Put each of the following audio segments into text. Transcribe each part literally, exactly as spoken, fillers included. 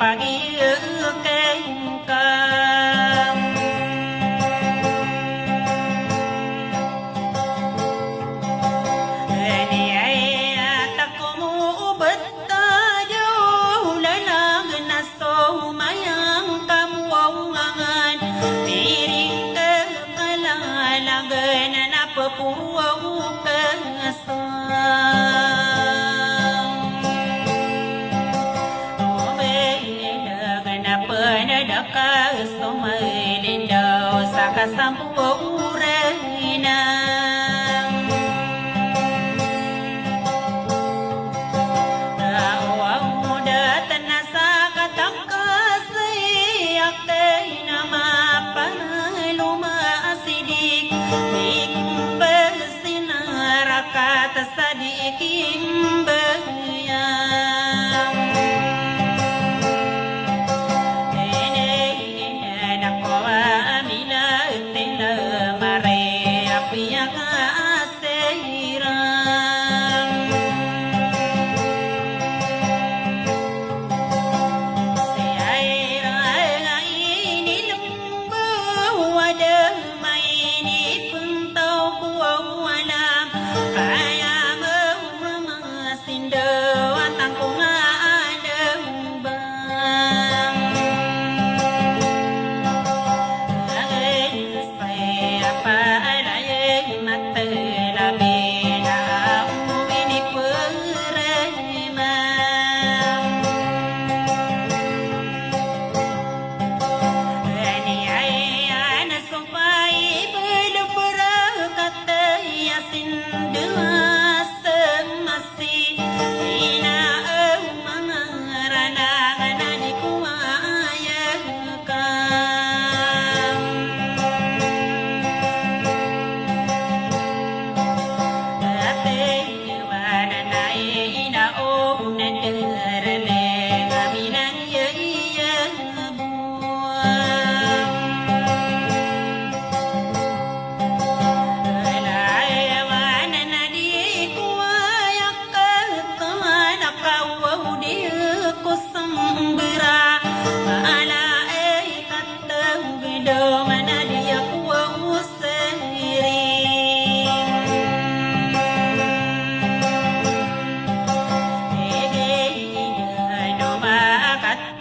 Pagiyekeng ka. Eni aya takomo o bata daw lalag na so mayang kamowangan. Piring ke kalalagan na peporo ka sa. Omedag na penedaka so malindaw sa kasamporan. Awa mo datan na sa katangkas iya kay na mapaloma a sidik. Di ko mbesin a rakat sa di kimbaya. Ene, ene, na ko a mila, tena, mare, apiya ka a Seyran. Seyran ini lembaw ada maini pentaw kuaw alam. Kaya mawrama sindaw atang kunga alam ba. Sopay belebera kataya sindewa semasi ina ew mangarana ngana di kuwaya ka. Ate wana na ina o na derele ngaminan ya iya.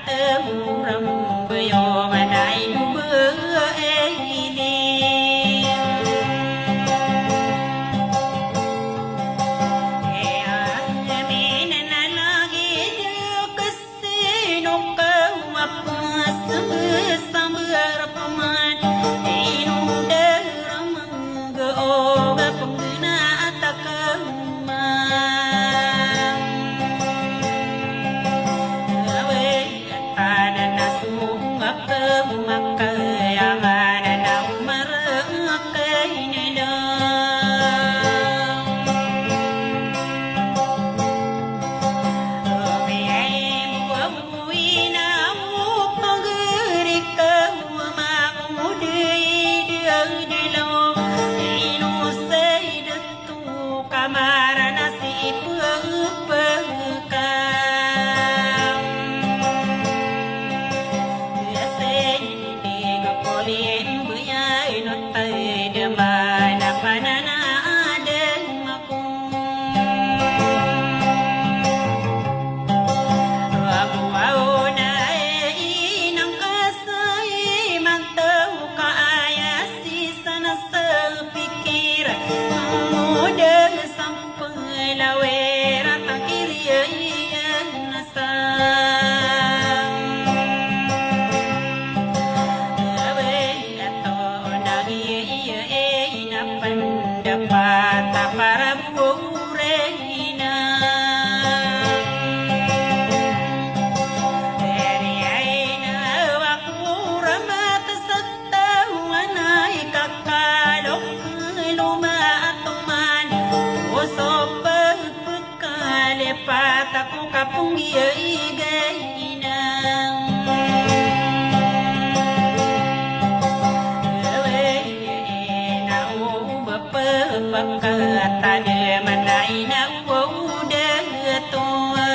Teguram beyo manay do be eili. Aya minan a lagi de kesino ka wa pesembesamber peman. Ino de ramang Go oga pengena a takema. Awe, tana na sunga ke maka ya mana na umar ke ineda. Awe, ai, buwa Wina o pagari ka wa mangodi di adlaw, ino sey da to kamaran a si pepeka. Sey di ga polin beya ino tay da mana panana adem. Pendapat a para bo reyna. Reyna wa ko ramat sa taw a nay kakalok loma a toman. O so pepek Kalipat ako kapong iya i gayna. Ina o ba pepekatad mana ina o da toa.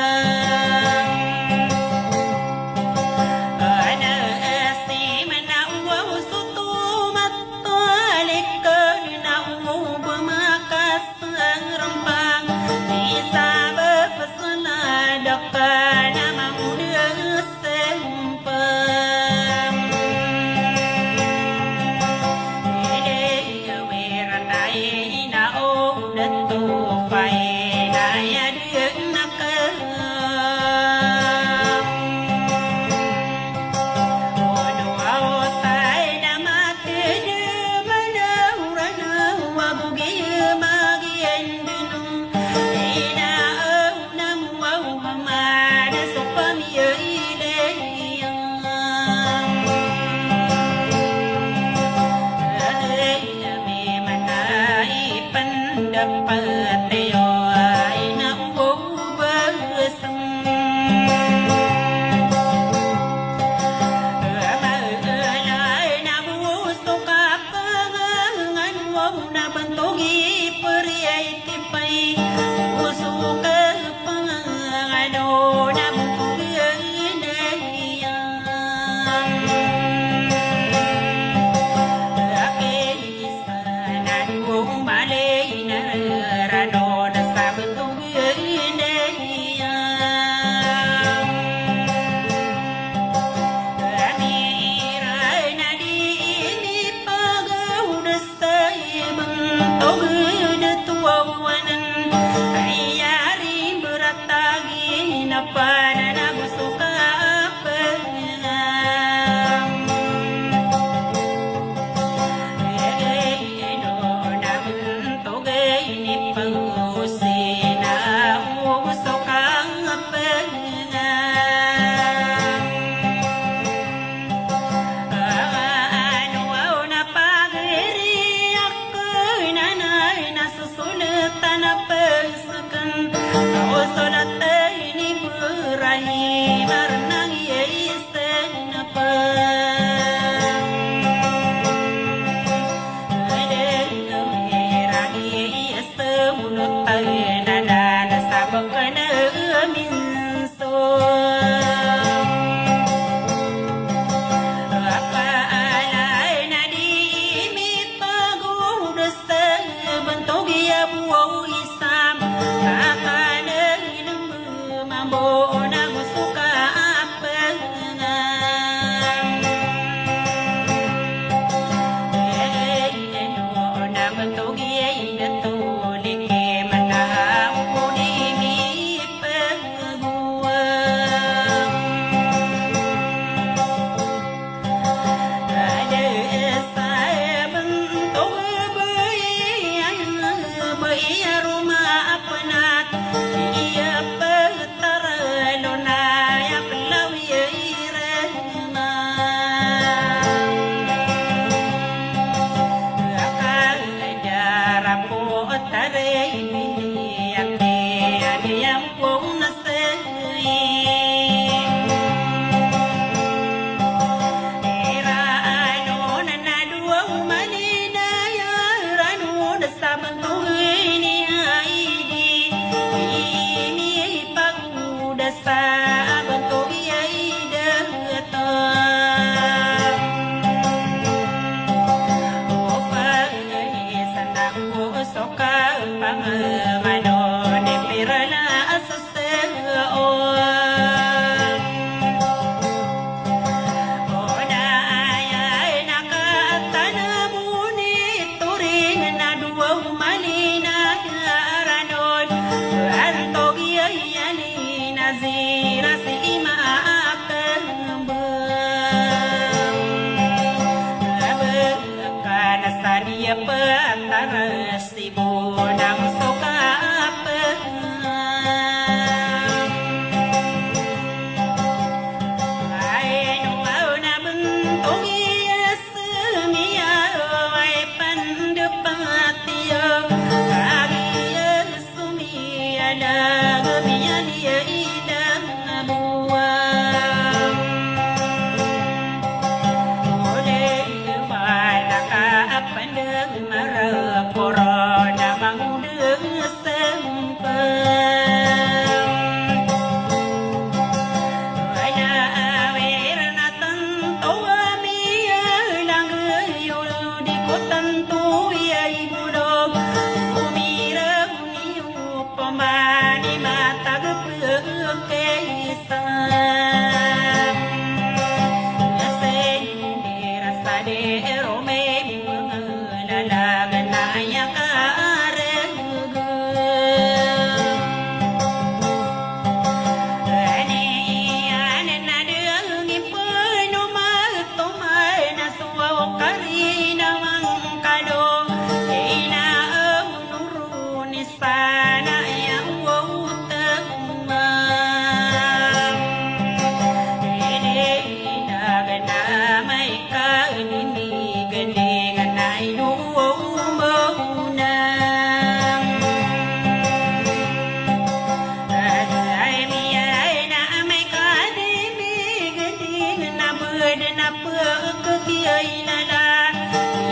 Ay nala,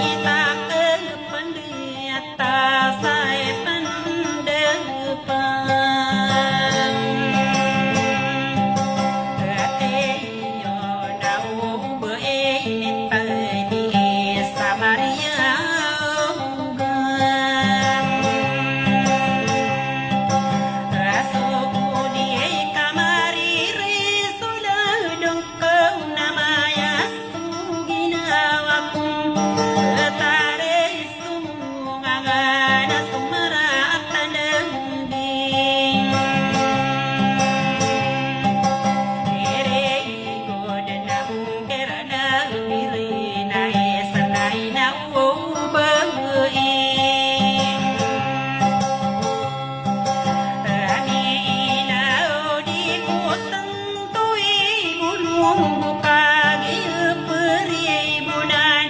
ita ka pandaya ta sa ipandapa. Ati iyo na o ba ini padi sa Maria o ba. Aso ko di ay kamariri so ladong ko na maya so ginawa ko, taray so manga na so maraat a nabing. Iri ko dn a bongkir a nabiri na isa na ina o babai. Ami ina o di ko tn Toy bolong ko kagiya pariya i bonan,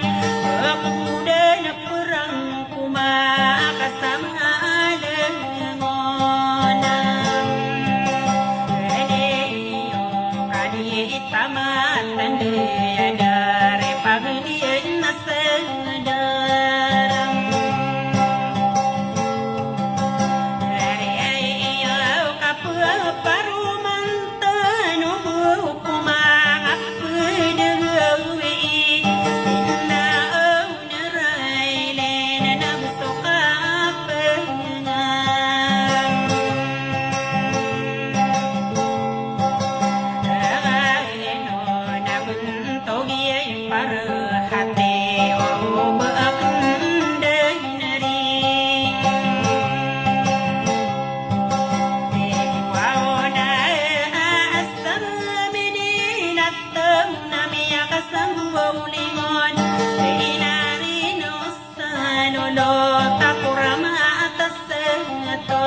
ako dn a perang ko makasama a langon. Adi iyo kadi i tamat andi a dari pagdiyan na sdar. Adi iyo kapaparoman tano ko manga pd a gawii, inda o na ray lena na so kapangan. Adi ino na bnto giyai para hati o ba akn dai na ri. Di ko aw na asam ini na tm na miyakasam o lingon. Di na ri no sa lolo ta ko rama atas sa to.